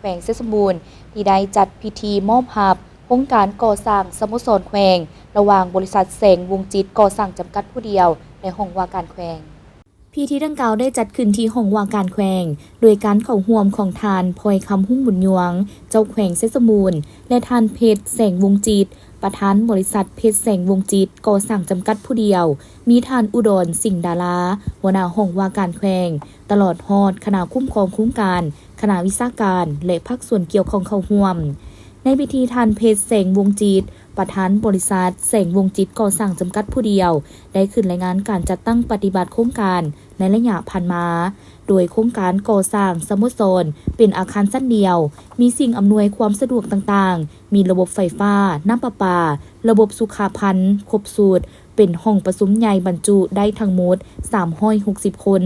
ວງໄຊສົມບູນ ທີ່ໄດ້ຈັດພິທີມອບຮັບໂຄງການກໍ່ສ້າງສະໂມສອນແຂວງ ລະຫວ່າງບໍລິສັດແສງວົງຈິດກໍ່ສ້າງຈຳກັດຜູ້ດຽວ ແລະ ຫ້ອງວ່າການແຂວງ. ພິທີດັ່ງກ່າວໄດ້ຈັດຂຶ້ນທີ່ຫ້ອງວ່າການແຂວງ ໂດຍການເຂົ້າຮ່ວມຂອງທ່ານ ພອຍຄຳ ຮຸ່ງບຸນຍວງ ເຈົ້າແຂວງໄຊສົມບູນ ແລະ ທ່ານ ເພັດ ແສງວົງຈິດ ປະທານບໍລິສັດເພັດແສງວົງຈິດກໍ່ສ້າງຈຳກັດຜູ້ດຽວ, ມີທ່ານ ອຸດອນ ສິງດາລາ ຫົວໜ້າຫ້ອງວ່າການແຂວງ, ຕະຫຼອດຮອດຄະນະຄຸ້ມຄອງໂຄງການ, ຄະນະວິຊາການ ແລະ ພາກສ່ວນກ່ຽວຂ້ອງເຂົ້າຮ່ວມ. ໃນພິທີ ທ່ານ ເພັດ ແສງວົງຈິດ ປະທານບໍລິສັດແສງວົງຈິດກໍ່ສ້າງຈຳກັດຜູ້ດຽວ ໄດ້ຂຶ້ນລາຍງານການຈັດຕັ້ງປະຕິບັດໂຄງການໃນໄລຍະຜ່ານມາ, ໂດຍໂຄງການກໍ່ສ້າງສະໂມສອນເປັນອາຄານຊັ້ນດຽວ, ມີສິ່ງອຳນວຍຄວາມສະດວກຕ່າງໆ, ມີລະບົບໄຟຟ້າ, ນ້ຳປະປາ, ລະບົບສຸຂະພັນຄົບຊຸດ, ເປັນຫ້ອງປະຊຸມໃຫຍ່ບັນຈຸໄດ້ທັງໝົດສາມຮ້ອຍຫົກສິບຄົນ,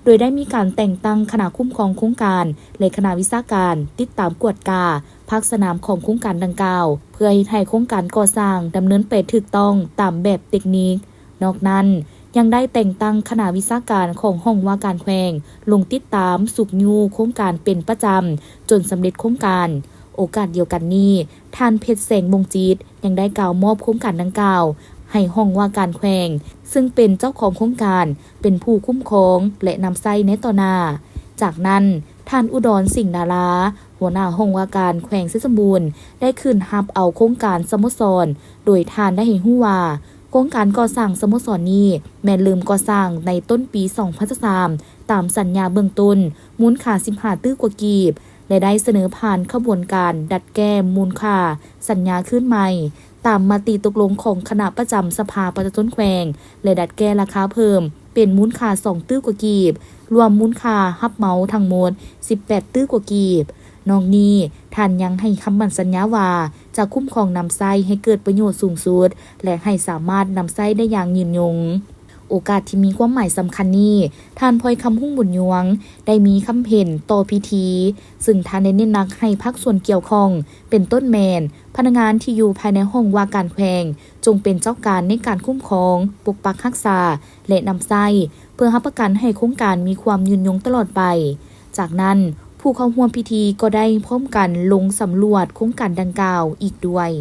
ໂດຍໄດ້ມີການແຕ່ງຕັ້ງຄະນະຄຸ້ມຄອງໂຄງການ ແລະ ຄະນະວິຊາການຕິດຕາມກວດກາພາກສະໜາມຂອງໂຄງການດັ່ງກ່າວ ເພື່ອເຮັດໃຫ້ໂຄງການກໍ່ສ້າງດຳເນີນໄປຖືກຕ້ອງຕາມແບບເຕັກນິກ. ນອກນັ້ນ, ຍັງໄດ້ແຕ່ງຕັ້ງຄະນະວິຊາການຂອງຫ້ອງວ່າການແຂວງ ລົງຕິດຕາມຊຸກຍູ້ໂຄງການເປັນປະຈຳ ຈົນສຳເລັດໂຄງການ. ໂອກາດດຽວກັນນີ້, ທ່ານ ເພັດ ແສງວົງຈິດ ຍັງໄດ້ກ່າວມອບໂຄງການດັ່ງກ່າວໃຫ້ຫ້ອງວ່າການແຂວງ ເຊິ່ງເປັນເຈົ້າຂອງໂຄງການ ເປັນຜູ້ຄຸ້ມຄອງ ແລະ ນຳໃຊ້ໃນຕໍ່ໜ້າ. ຈາກນັ້ນ, ທ່ານ ອຸດອນ ສິງດາລາ ຫົວໜ້າຫ້ອງວ່າການແຂວງໄຊສົມບູນ ໄດ້ຂຶ້ນຮັບເອົາໂຄງການສະໂມສອນ, ໂດຍທ່ານໄດ້ໃຫ້ຮູ້ວ່າ ໂຄງການກໍ່ສ້າງສະໂມສອນນີ້ແມ່ນເລີ່ມກໍ່ສ້າງໃນຕົ້ນປີສອງພັນຊາວສາມ ຕາມສັນຍາເບື້ອງຕົ້ນ ມູນຄ່າສິບຫ້າຕື້ກວ່າກີບ ແລະ ໄດ້ສະເໜີຜ່ານຂະບວນການດັດແກ້ມູນຄ່າສັນຍາຄືນໃໝ່ ຕາມມະຕິຕົກລົງຂອງຄະນະປະຈຳສະພາປະຊາຊົນແຂວງ ແລະ ດັດແກ້ລາຄາເພີ່ມເປັນມູນຄ່າສອງຕື້ກວ່າກີບ, ລວມມູນຄ່າຮັບເໝົາທັງໝົດສິບແປດຕື້ກວ່າກີບ. ນອກນີ້, ທ່ານຍັງໃຫ້ຄຳໝັ້ນສັນຍາວ່າ ຈະຄຸ້ມຄອງນຳໃຊ້ໃຫ້ເກີດປະໂຫຍດສູງສຸດ ແລະ ໃຫ້ສາມາດນຳໃຊ້ໄດ້ຢ່າງຍືນຍົງ. ໂອກາດທີ່ມີຄວາມໝາຍສຳຄັນນີ້, ທ່ານ ພອຍຄຳ ຮຸ່ງບຸນຍວງ ໄດ້ມີຄຳເຫັນຕໍ່ພິທີ, ເຊິ່ງທ່ານໄດ້ເນັ້ນໜັກໃຫ້ພາກສ່ວນກ່ຽວຂ້ອງ, ເປັນຕົ້ນແມ່ນພະນັກງານທີ່ຢູ່ພາຍໃນຫ້ອງວ່າການແຂວງ, ຈົ່ງເປັນເຈົ້າການໃນການຄຸ້ມຄອງ, ປົກປັກຮັກສາ ແລະ ນຳໃຊ້ ເພື່ອຮັບປະກັນໃຫ້ໂຄງການມີຄວາມຍືນຍົງຕະຫຼອດໄປ. ຈາກນັ້ນ, ຜູ້ເຂົ້າຮ່ວມພິທີກໍໄດ້ພ້ອມກັນລົງສຳຫຼວດໂຄງການດັ່ງກ່າວອີກດ້ວຍ.